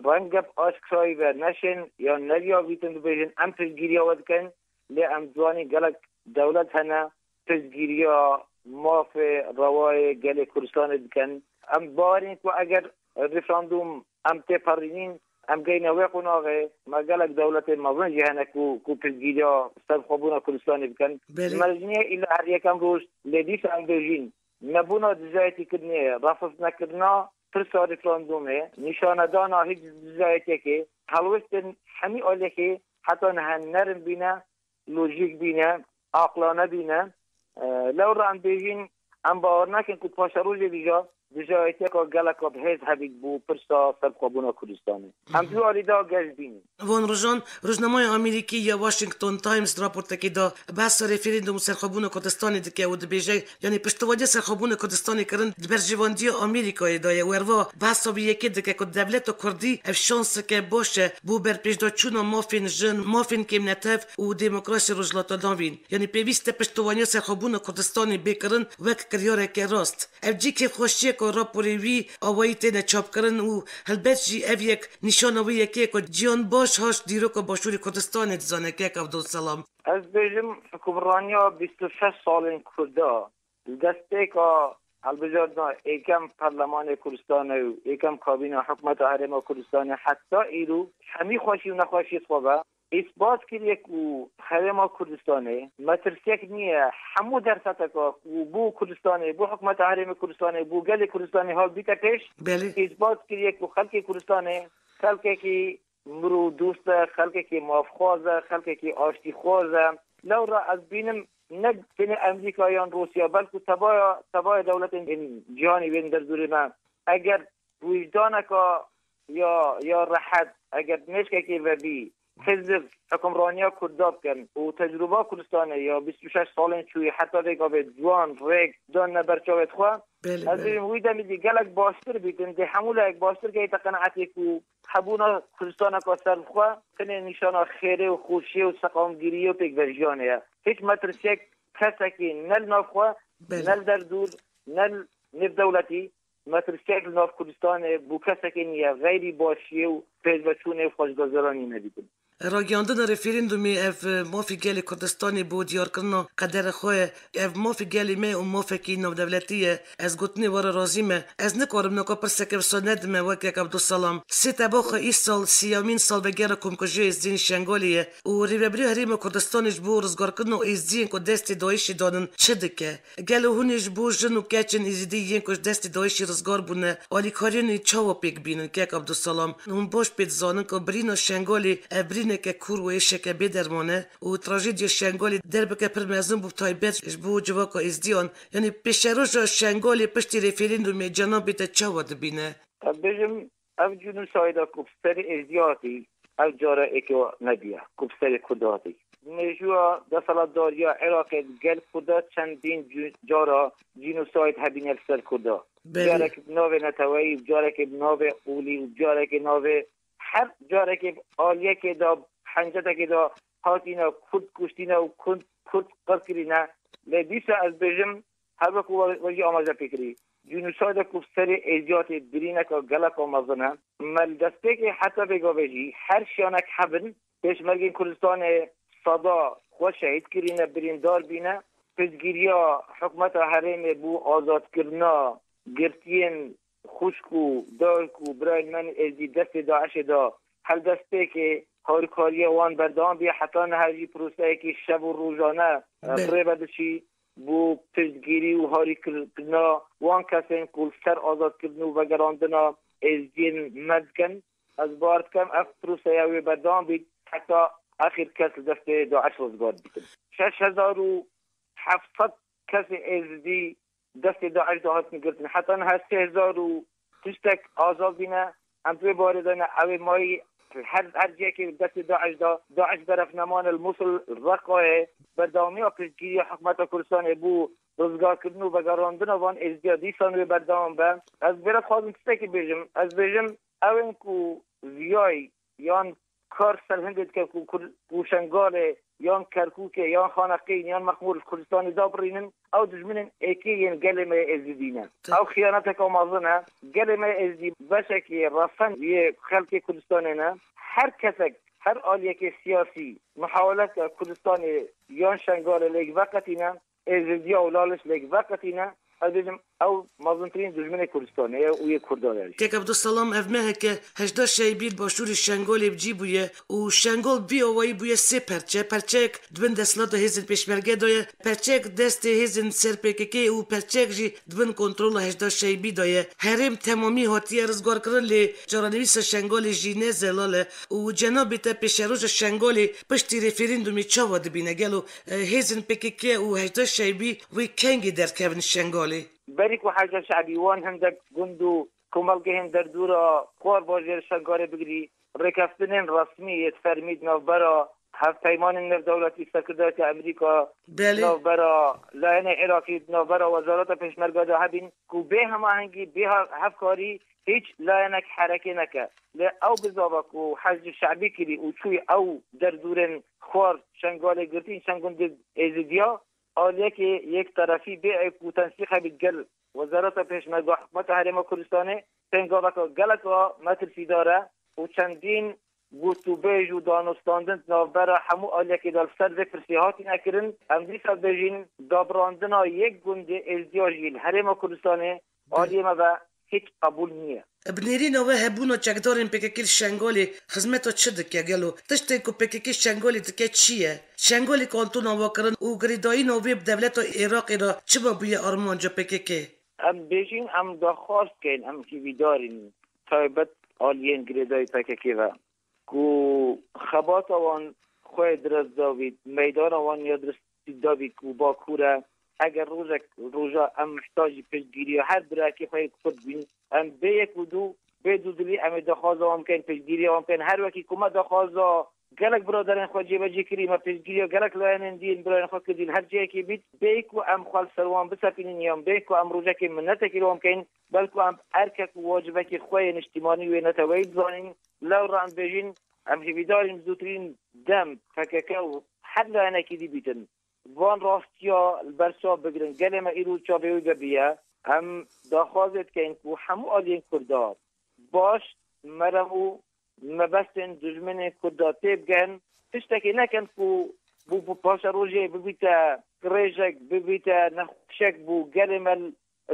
renge bi aşkirayî ve neşên yan neriyavîtin dibêjin, em piştgiriya we dikin, lê em dizanîn gelek dewlet hene, piştgiriya mafê rewayê gelê Kurdistanê dikin. Em bawerîn ku eger referandûm em têperînîn, em geyne wê qonaxê, me gelek dewletên mezin jî hene ku, ku piştgiriya serxwebûna Kurdistanê bikin. Belê. Me ji niha îla her yekem roj, lê dîsa em bêjin, nebûna dijayetîkirinê, refiznekirina pirsa referandûmê, nîşanedana hîç dijayetiyekê, helwestên hemî aliyekê heta niha nerin bîne, lojîk bîne, aqlane bîne. E, lewra em bêjin, em bawer nakin ku paşerojê vîja dijayetiyeka geleka bihêz hebît bo pirsa serxwebûna Kurdistanê. Em di wî alî de geş bînin. Van rojan, rojnameya Amerîkî ya Washington Times di raportekê de behsa referandûm û serxwebûna Kurdistanê dike û dibêje, yanî piştevaniya serxwebûna Kurdistanê kirin di berjewendiya Amerîkayê de ye û herva behsa vê yekê dike ku dewleta Kurdî ev şanseke baş e bo berpêşdaçûna mafên jin, mafên kêmnetev û demokrasiyê Rojhilata Navîn. Yanî pêwîst e piştevaniya serxwebûna Kurdistanê bê kirin wek kiryareke rast. Ev cî kêfxweşiyeke raporê wî awayî têne çapkirin û helbet jî ev yek nîşana wê yekê ye ku ciyan baş haş dîroka Başûrê Kurdistanê dizane, kek Abdulselam. Ez bêjim, hukimraniya bîst û şeş salên Kurda, Li destpêka hilbijartina êkem Perlemanê Kurdistanê û êkem kabîna Hikûmeta Herêma Kurdistanê heta îro hemî xweşî û nexweşiyê xwe ve îsbat kiriye ku Herêma Kurdistanê metirsiyek niye. Hemû derfeteka ku bo Kurdistanê, bo Hikûmeta Herêma Kurdistanê, bo gelê Kurdistanê hat bîte pêş, Belê. îsbat kiriye ku xelkê Kurdistanê xelkekî mirov dost e, xelkekî mafxwaz e, xelkekî aştîxwaz e. Lewra ez bînim ne tenê Amerîka yan Rûsya, belku tebaya, tebaya dewletên cîhanî bên derdorê me. Eger wijdaneka ya, ya rehet, eger nêşkekê vebî, hizb, hukimraniya Kurda bikin û tecrûba Kurdistanê ya bîst û şeş salên çûyî heta vê gavê ciwan rêk dan ne ber çavê xwe, Belê, ez belê. bêjim wî demî dî gelek baştir bîtin, dê hemû lehek baştir gehîte qenaetê ku hebûna Kurdistaneka serbixwe tenê nîşana xêrê û xweşiyê û seqamgiriyê û pêkvejiyanê ye. Hiç metirsiyek kesekî ne li nav xwe, Belê. ne li derdor, ne li nêvdewletî, metirsiyek li nav Kurdistanê bo kesekê niye, xeyrî başiyê û pêşveçûnê û xweşguzaranî nedîtin. Ragihandina referandumê ev, e, mafê gelê Kurdistanê bo diyarkirina qederê xwe ye. Ev mafê gelê me û mafekî navdewletî ye. Ez gotinê we re razî me. Ez nikarim niha pirseke wisa nedime weke Abdulselam. Sê Tebaxa îsal siyamîn salvegera komkujiya Êzdiyên Şengalê ye û Rêvebiriya Herêma Kurdistanê ji bo rizgarkirina Êzdiyên ku destê DAIŞê danin çi dike? Gelo hûn ê ji bo jin û keçên Êzidî yên ku ji destê DAIŞê rizgar bûne, alîkariyên wî çawa pêk bînin, kek Abdulselam? Hûn baş pê dizanin ku birîna Şengalê ev birîneke kûr û êşeke bê derman e û trajediya Şengalê derbeke pir mezin bû, bi taybet ji bo civaka Êzidiyan. Yanî pêşeroja Şengalê piştî referandumê cenabê te çawa dibîne? Ez bêjim, ev cînosayda ku bi serê Êzidî hatî, ev cara êkê nebûye ku bi serê Kurda hatî. Mêjûya desthilatdariya Iraqê di gel Kurda çendîn cî-, cara cînosayd hebîne li ser Kurda. Belê. Carekê bi navê neteweyî, carekê bi navê olî û carekê navê her carekê bi aliyekê de, hencetekê de hatîne Kurd kuştîne û Kurd, Kurd qirkirîne. Lê dîsa ez bêjim, her wekî we, we jî amaje pê kirî. Cînosayda ku bi serê Êzidî hatî birîneke geleka mezin e. Me li destpêkê heta vê gavê jî her şiyanek hebin, pêşmergên Kurdistanê seda xwe şehîd kirîne, birîndar bîne. Piştgiriya hikûmeta herêmê bo azadkirina girtiyên xwişk û dayik û birayên me yên Êzidî destê DAIŞê de, her destpêkê harîkariya wan berdewam bûye. Heta niha jî proseyekî şev û rojane, e, Be- bi rê ve diçî. Bo piştgirî û harîkirina wan kesên ku li ser azadkirin û vegerandina Êzidiyên me dikin. Ez bawer dikim ev proseya wê berdewam bît heta axir kes li destê DAIŞ rizgar bikin. Şeş hezar û heft sed kesê Êzidî destê DAIŞ de hatin girtin. Heta niha sê hezar û tiştek azad bîne. Em di wê barê de ne. Ew ê mayî her, her cihekê destê DAIŞ de. DAIŞ beref nemane li Mûsil, Reqayê. Berdewamiya piştgiriya hikûmeta Kurdistanê bo rizgarkirin û vegerandina van Êzidiya dîsan wê berdewam be. Ez vê re dixwazim tiştekî bêjim. Ez bêjim, ew ên ku viyayî yan kar ser hindê dike ku Kur-, ku Şengalê yan Kerkûkê yan Xaneqîn yan Mexmûr li Kurdistanê dabirînin, ew dijminên êkê yên gelê me yê Êzidî ne. Te- Ew xiyaneteke mezin e. Gelê me yê Êzidî beşekî resen yê xelkê Kurdistanê ne. Her kesek, her aliyekê siyasî muhaweleke Kurdistanê yan Şengalê lêk veqetîne, Êzidiya û Laliş lêk veqetîne, ez bêjim ew mezintirîn dijminê Kurdistanê ye û yê Kurdan e jî. Kek Abdulselam, ev meheke hejda Şeybî li başûrê Şengalê bi cî bûye û Şengal bi vî awayî bûye sê perçe. Perçeyek di bin desthilata hêzên Pêşmerge de ye, perçeyek destê hêzên ser P K K û perçeyek jî di bin kontrola hejda Şeybî de ye. Herêm temamî hatiye rizgarkirin, lê çarenivîsa Şengalê jî ne zelal e û cenabê te pêşeroja Şengalê piştî referandumê çawa dibîne? Gelo, e, hêzên P K K û hejda Şeybî wê kengê derkevin Şengalê? Berî ku hejda Şeybî wan hindek gund û komelgehên derdora xwar bajêr Şengalê bigirî, rêkeftinên resmî yê fermî di navbera hevpeymanên navdewletî, Serkirdayetiya Amerîka, Belê. di navbera layene Iraqî, di navbera Wezareta Pêşmerga de hebîn ku bê hemahengî, bê ha-, hevkarî hîç layenek herekê neke. Lê ew bizava ku Hecdî Şe'bî kirî û çûyî ew derdorên xwar Şengalê girtîn çend gundê Êzidiya, aliyekê yekterefî bê ey ku tensîq hebît gel Wezareta Pêşmerga Hikûmeta Herêma Kurdistanê pêngaveka geleka metirsîdar e û çendîn gotûbêj û danûstandin di navbera hemû aliyekê de li ser vê pirsê hatine kirin. Em dîsa dibêjin, dabrandina yek gundê Êzdiya jî li Herêma Kurdistanê aliyê me ve hiç qebûl niye. Bi nêrîna we hebûna çekdarên P K K li Şengalê xizmeta çi dike gelo? Tiştên ku P K K Şengalê dike çi ye? Şengalê kantona we kirin û girêdayîna wê bi dewleta Iraqê re çima bûye armanca P K K? Em bêjin, em daxwaz dikeyn, em hîvîdar in, taybet aliyên girêdayî P K K ve, ku xebata wan xwe direst davît, meydana wan ya direstî davît ku Bakur e. Eger rojek roja em mihtacî piştgiriya her birekî xwe yê Kurd bîn, em bê yek û dû, bê dûdilî em ê daxwaza wan bikeyn, piştgiriya wan bikeyn. Her wekî ku me daxwaza gelek biraderên xwe cêbecî kirî, me piştgiriya gelek layenên dîn birayên xwe kirdî li her cihekê bît, bê ku em xwe li ser wan bisepînin yan bê ku em rojekê minetekî li wan bikeyn, belku em erkek û wacibekî xwe yê niştîmanî wê neteweyî bizanîn. Lewra em bêjin, em hêvîdar in bi zûtirîn dem P K K û her layenekî dî bîtin, van rastiya li ber çav bigirin. Gelê me îro çavê wî vebiye. Em daxwazê dikeyn ku hemû aliyên Kurda baş, merem û mebestên dijminên Kurda têbigehin, tiştekê nekin ku bû, bû paşerojê bibîte qirêjek, bibîte nexweşek bo gelê me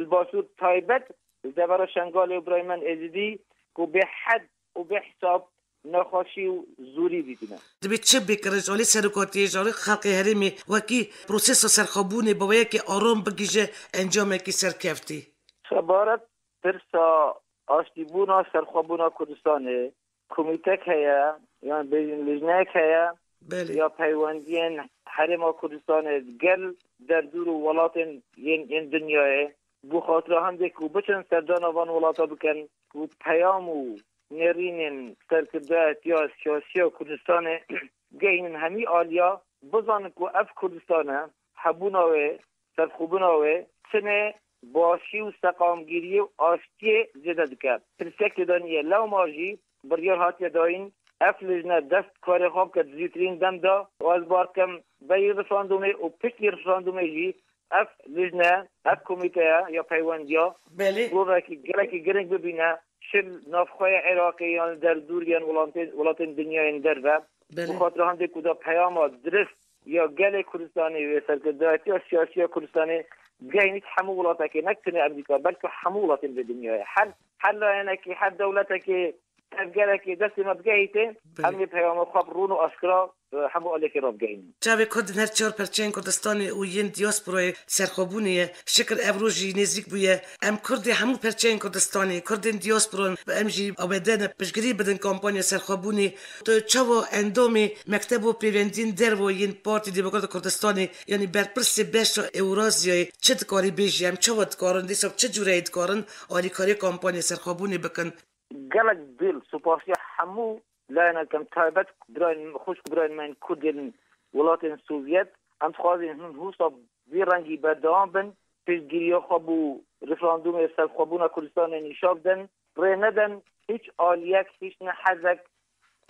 li Başûr, taybet li devera Şengalê û birayên me ên Êzidî ku bêhed û bêhisab nexweşî û zorî dîtine. Divê çi bê kirêj alî serokatiyê ji alî xelkê herêmê wekî prosesa serxwebûnê bi weyekê aram bigihîje encamekî serkeftî? Sebaret pirsa aştîbûna serxwebûna Kurdistanê, komîtek heye, yan bêjin lijnek heye, Belê. Ya peywendiyên Herêma Kurdistanê gel derdûr û welatên yên, yên dinyayê, bo xatira hindê ku biçin serdana van welata bikin, ku peyam û nêrînên serkirdayetiya siyasiya Kurdistanê gehînin hemî aliya, bizanin ku ev Kurdistan e, hebûna wê, serxwebûna wê, çinê başî û seqamgiriyê û aştiyê zêde dike. Pirsek tê de niye. Lewma jî biryar hatiye dayîn, ev lijne dest karê xwe bike di zûtirîn dem de û ez bar dikim, berî referandumê û piştî referandumê jî ev lijne, ev komîteya ya peywendiya Belê. Rorekî gelekî giring bibîne, çi li navxweya Iraqê yan li derdûr yan welatên, welatên dinyayên derve. Belê. Bi xatira hindê ku da peyama dirist ya gelê Kurdistanê û ya serkirdayetiya siyasî ya Kurdistanê bigehînît hemû welatekê, nek tenê Amerîka, belkî hemû welatên vê dinyayê. Her, her layenekê, her dewletekê, tevgerekê destê me bigehîtê, Belê. Em ê peyama xwe bi rûn û aşkira, e, hemû aliyekê re bigehînin. Çavê Kurd di her çar perçeyên Kurdistanê û yên diasporayê serxwebûnê ye. Şikir ev roj jî nêzîk bûye. Em Kurdê hemû perçeyên Kurdistanê, Kurdên diaspora, em jî amade ne piştgirî bidin kampanya serxwebûnê. Tu çawa endamê Mektebo Pêvendiyên Derve yên Partî Demokrat Kurdistanê, yanî berpirsê beşa Ewrazyayê çi dikarî bêjî? Em çawa dikarin, dîsa bi çi cûreyê dikarin alîkariya kampanya serxwebûnê bikin? Gelek dil, supasiya hemû layenek em, taybet birayên, xwişk û birayên me yên Kurdên welatên Sovyet. Em dixwazin hûn wisa vî rengî berdewam bin, piştgiriya xwe bo referandumê serxwebûna Kurdistanê nîşan bidin. Rê nedin hîç aliyek, hîç nehezek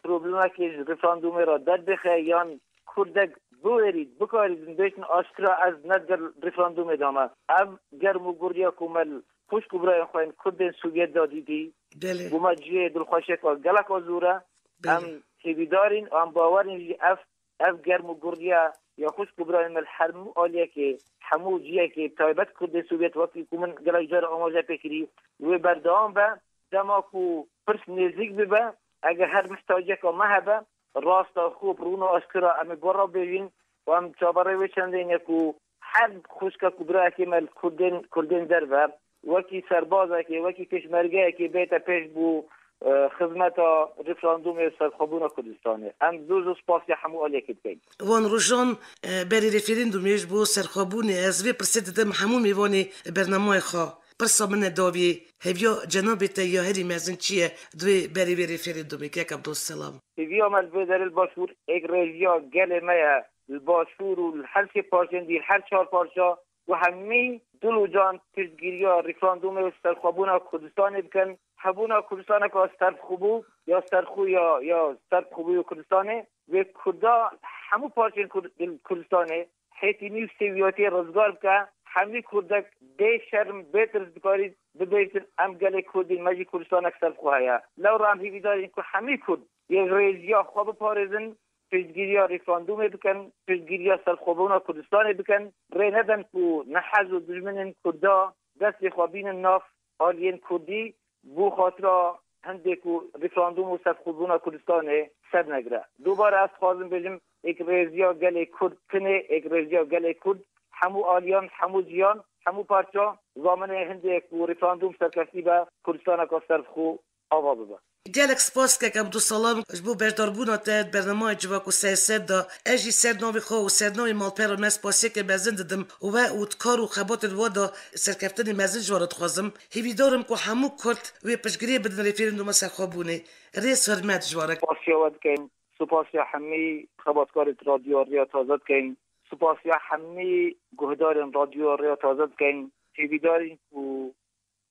problemekê ji referandumê re derbixe yan Kurdek biwêrît, bikarît, bêjin aşkira ez ne di gel referandumê de me. Ev germ û gurdiya ku me li xwişk û birayên xwe yên Kurdên Sovyet de dîtî, Belê. Bo me cihê dilxweşiyeke geleka zor e. Belê. Em hêvîdar in, em bawer in jî ev, ev germ û gurdiya ya xwişk û birayên me li hemû aliyekê, hemû cihekê, taybet Kurdên Sovyet wekî ku min gelek car amaje pê kirî, wê berdewam be. Dema ku pirs nêzîk bibe, eger her mihtaciyeka me hebe, rasta xwe bi rûn û aşkira em ê gor re bêjin û em çaverê wê çendê ne ku her xwişka ku birayekê me li Kurdên, Kurdên derve, wekî serbazekê, wekî pêşmergeyekê bête pêş bo, e, xizmeta referandumê û serxwebûna Kurdistanê. Em zû zû spasiya hemû aliyekê dikeyn. Wan rojan, e, berî referandumê ji bo serxwebûnê ez vê pirsê didim hemû mêvanê bernameyê xwe. Pirsa min e dawiyê, hêviya cenabê te ya herî mezin çi ye di wê berî vê referandumê, kek Abdulselam? Hêviya me li vê derê li Başûr êkrêjiya gelê me ye, li Başûr û li her sê parçeyên dî, her çar parça û hemî dil û can piştgiriya referandumê û serxwebûna Kurdistanê bikin. Hebûna Kurdistaneke serxwebû ya serxwe ya, ya serxwebû ya Kurdistanê, wê Kurda hemû parçeyên Kur-, Kurdistanê hêtînî û sêwiyatiyê rizgar bike. Hemî Kurdek bê şerm, bê tirs dikarî bibêjin, em gelê Kurdî, me jî Kurdistanek serbixwe heye. Lewra em hîvîdar in ku hemî Kurd yê rêziya xwe biparêzin, piştgiriya referandûmê bikin, piştgiriya serbixwebûna Kurdistanê bikin, rê nedin ku nehez û dijminên Kurda destê xwe bînin nav aliyên Kurdî, bo xatira hindê ku referandûm û serbixwebûna Kurdistanê ser negire. Dubare ez dixwazim bêjim, êkrêziya gelê Kurd tune, êkrêziya gelê Kurd hemû aliyan, hemû ciyan, hemû parça zaminê hindê ku referandûm serkeftî be, Kurdistaneka serbixwe ava bibe. Gelek spas kek Ebdulselam ji bo beşdarbûna te di bernameyê Civak û Siyaset de. Ez jî ser navê xwe û ser navê malpera me spasiyeke mezin didim û we û di kar û xebatên we de serkeftinê mezin ji we re dixwazim. Hêvîdar im ku hemû Kurd wê piştgiriyê bidin referandûma serxwebûnê. Rêz hurmet ji we re. Spasiya we dikeyn. Spasiya hemî xebatkarê Radyoya Rêya Taze dikeyn. Spasiya hemî guhdarên Radyoya Rêya Taze dikeyn. Hêvîdar in ku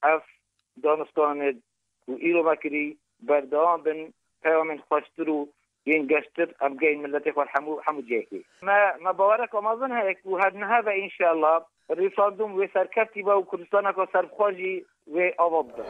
ev danistanê ku îro me kirî berdewam bin, peyamên xweştir û yên geştir em bigeyên miletê xwe hemû, hemû cihekê. Me, me bawereka mezin heye ku her niha ve înşallah referandûm wê serkeftî be û Kurdistaneka serbixwe jî wê ava bibe.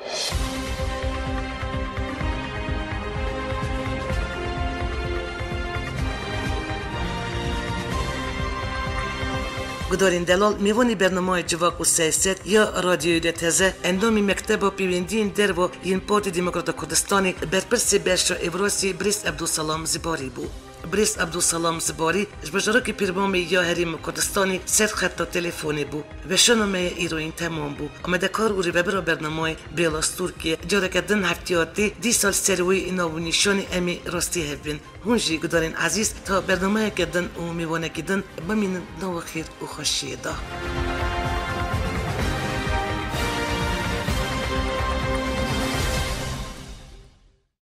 Gudarên delal, mêvanê bernameyê Civak û Siyaset ya Radyoyê de teze, endamê Mekteba Pêwendiyên Derve yên Partiya Demokrata Kurdistanê, berpirsê beşa Êvrasî Birêz Ebdulselam Zibarî bû. Birêz Ebdulselam Zibarî ji bajarokê Pîrmamê ya Herêma Kurdistanê ser xeta telefonê bû. Weşana me ya îroyîn temam bû. Amadekar û rêvebira bernameyê Bêla Stûrkê. Careke din heftiya tê, dîsa li ser wê nav û nîşanê em ê rastî hev bin. Hûn jî gudarên ezîz ta bernameyeke din û mêvanekî din bimînin nava xêr û xweşiyê de.